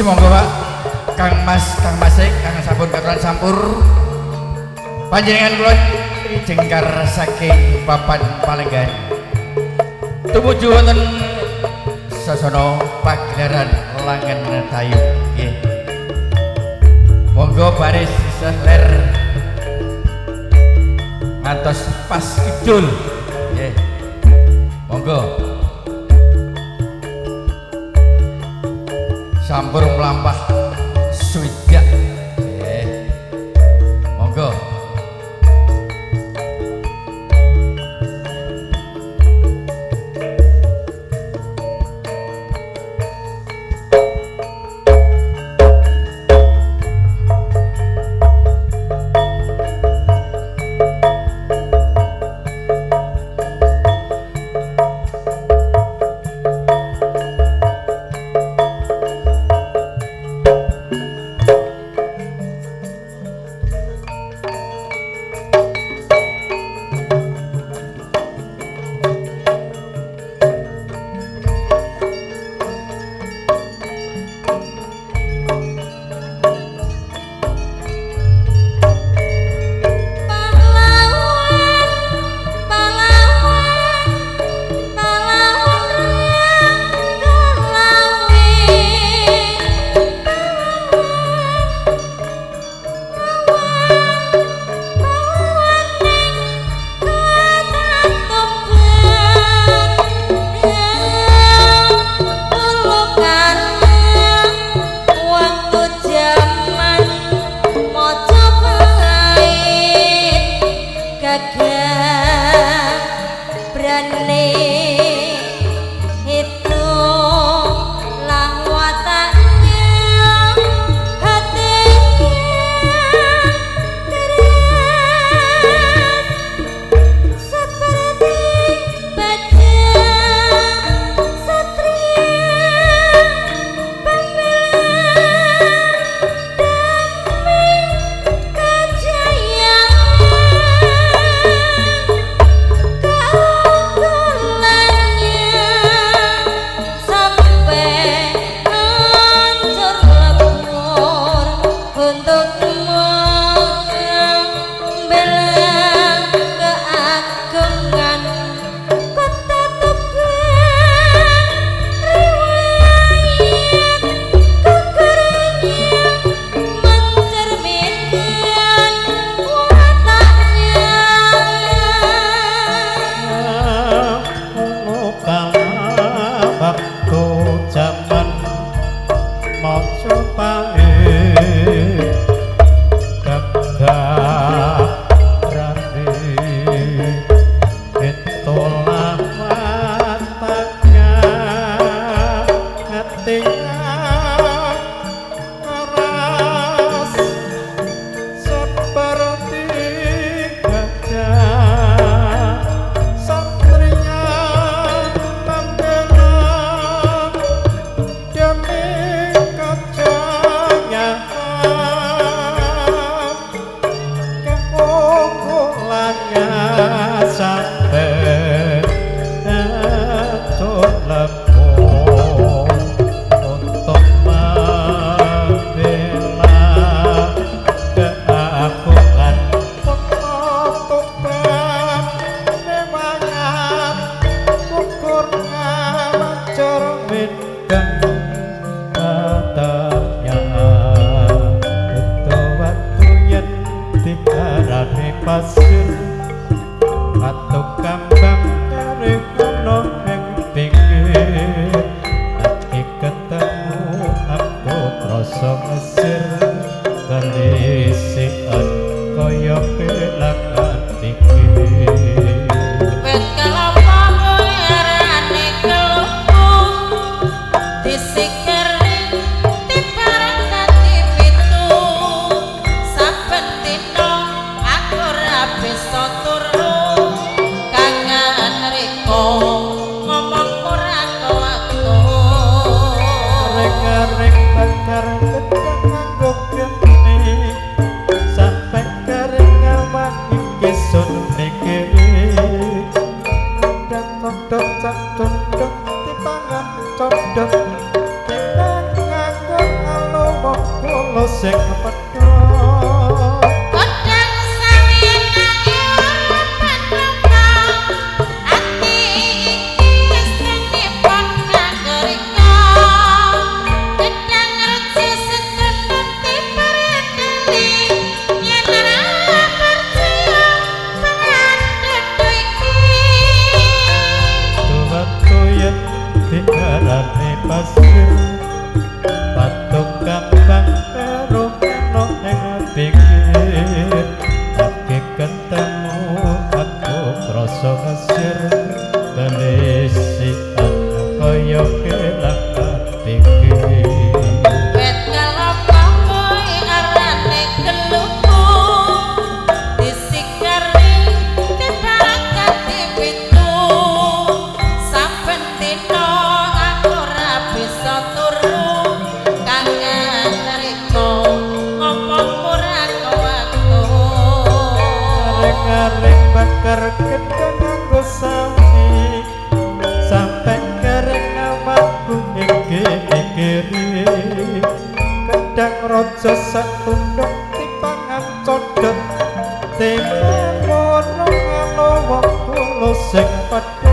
Sumangga Pak, Kang Mas, Kang Masik, Kang sampun katuran sampur. Panjenengan kula jengkar saking papan palenggan. Tumuju wonten sasana pagelaran Langen Tayub nggih. Monggo baris sisih ler ngantos pas kidul nggih. Monggo. Sampur mlampah swidak nggih. Monggo. Pahlawan, pahlawan, pahlawan kelawi. Pahlawan, pahlawan ning kota Tuban. Dulu karena waktu jaman Majapahit gagah berani itulah wataknya, hatinya keras seperti baja satria pembela demi kejayaan keunggulannya sampai hancur lebur untuk membela keagungan kota Tuban. Riwayat gugurnya mencerminkan wataknya. Kala waktu jaman Majapahit gagah berani itulah wataknya, hatinya keras seperti gajah satria pembela demi kejayaan keunggulannya sampai hancur lebur untuk membela keagungan kota Tuban. Riwayat gugurnya mencerminkan wataknya. Beto watu yen diarani pasir watu kambang kare ana ing pinggir, ati ketemu aku krasa mesir kelisian kaya kelangan pikir. Wit kelapa arane kelupu disikeri tibareng dadi pitu. Saben dina aku ora bisa turu kangen riko ngomong ora kewaktu. Reng-reng bakar gedang nganggo geni sampai kering awak iki sun mikiri dan codot cak codot dipangan codot timbang nganggo. kula sing pedhot. Godhang sawi nanging ora penuka. Ati iki wis tenipon nanggerika. Gedang rejo setunduk tiperedeli. Yen ora percaya pangan dodo iki. Watu yen diarani pasir, patuk kambang karo kena ing pikir. Ake ketemu aku krasa ngesir, kelisian kaya kelang pikir. Wit kelapa kuwi arane keluku. Disikari tibarat dadi pitu. Saben dina aku ora bisa turu. Kangen riko ngomong ora kewaktu. Areng-areng bakar gedang nganggo sawi, sampe kering awakku iki ikiri. Gedang raja sak tunduk dipangan codot, timbang ora wong kula sing pedhot.